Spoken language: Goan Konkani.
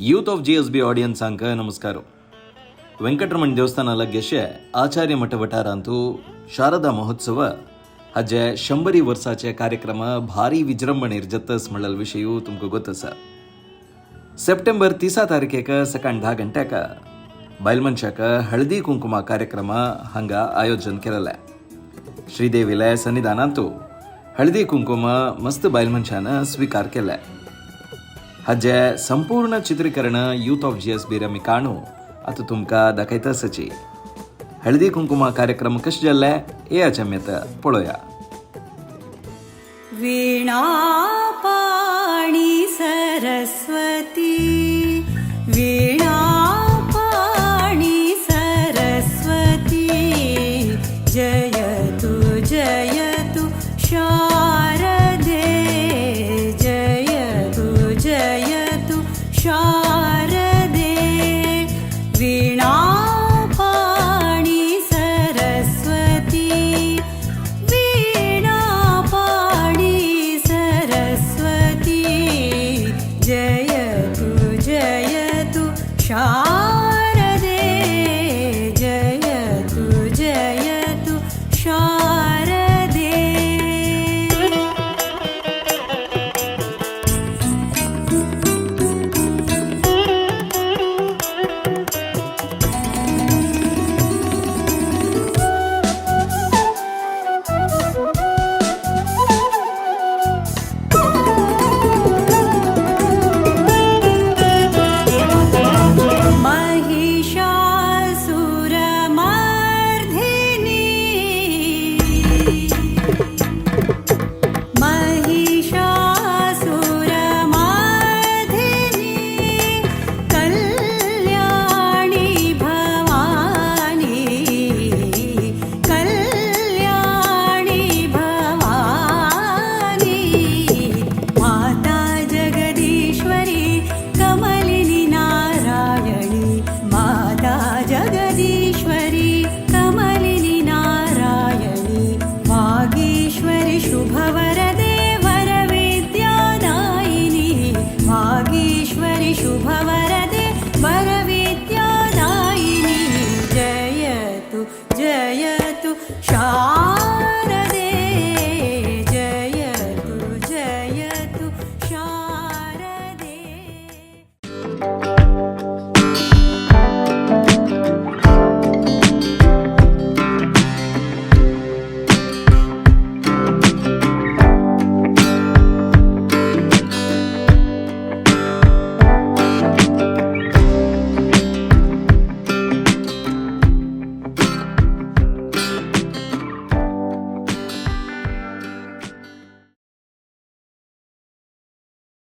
यूथ ऑफ जीएसबी ऑडियन्सांक नमस्कार. वेंकटरमण देवस्थाना लागीं आचार्य मठ वठारांतू शारदा महोत्सव हाजे 100 वर्साचे कार्यक्रम भारी विजृंभणेर जतस म्हणलेलो विशय तुमकां गोत आसा. सप्टेंबर 30 तारखेक सकाळ 10 गंट्याक बायल मनशाक हळदी कुंकुमा कार्यक्रम हांगा आयोजन केलेलें. श्रीदेवीले सन्निधानांतू हळदी कुंकुम मस्त बायल मनशान स्वीकार केले. हाजे संपूर्ण चित्रीकरण यूथ ऑफ जीएसबी आमी काणू आतां तुमकां दाखयता सची. हळदी कुंकुमा कार्यक्रम कशें जाल्ले हे आमी आतां पळोवया. वीणापाणि सरस्वती, वीणापाणि सरस्वती, जयतु जयतु शारदे, जयतु जयतु शारदे. वीणापाणि सरस्वती, वीणापाणि सरस्वती, जयतु जयतु शारदे.